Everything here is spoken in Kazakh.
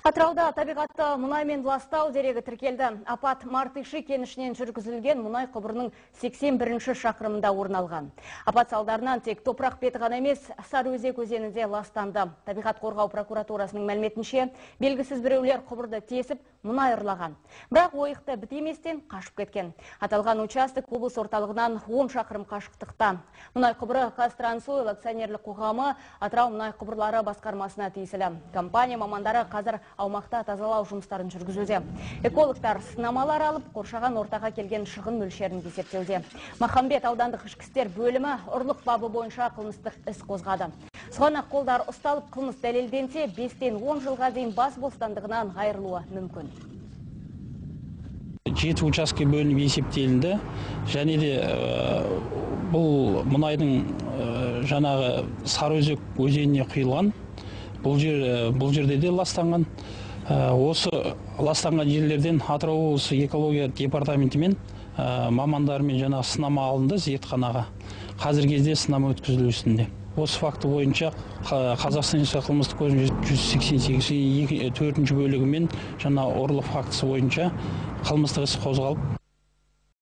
Атырауда табиғатты мұнаймен ластау дерегі тіркелді. Апат Мартыши кенішінен жүргізілген мұнай құбырының 81-ші шақырымында орын алған. Апат салдарынан тек топырақ беті ғана емес, Сарыөзек өзені де ластанды. Табиғат қорғау прокуратурасының мәліметінше, белгісіз біреулер құбырды тесіп, мұнай ұрлаған. Бірақ ойықты бітеместен қашып кеткен. Аталған участок облыс орталығынан 10 шақырым қашықтықта. Мұнай құбыры ҚазТрансОйл акционерлік қоғамы Атырау мұнай құбырлары басқармасына тиесілі. Компания мамандары қазір аумақта тазалау жұмыстарын жүргізуде. Экологтар сынамалар алып, қоршаған ортаға келген шығын мөлшерін есептеуде. Махамбет аудандық ішкі істер бөлімі ұрлық бабы бойынша қылмыстық іс қозғады. Сұғанақ қолдар ұсталып, қылмыс дәлелденсе, 5-тен 10 жылға дейін бас бостандығынан айырылуы мүмкін. 7 учаске бөлініп есептелінді. Және де бұл мұнайдың жаңағы Сарыөзек өзеніне құйылған. Бұл жерде де ластанған. Осы ластанған жерлерден Атырау облысы экология департаментімен мамандарымен жаңағы сынама алынды зертханаға. Қазіргі кезде сынама өткізілу үстінде. Осы факті бойынша Қазақстан Республикасы қылмыстық кодексінің 188 4-ші бөлігімен жаңа ұрлық фактісі бойынша қылмыстық іс қозғалып,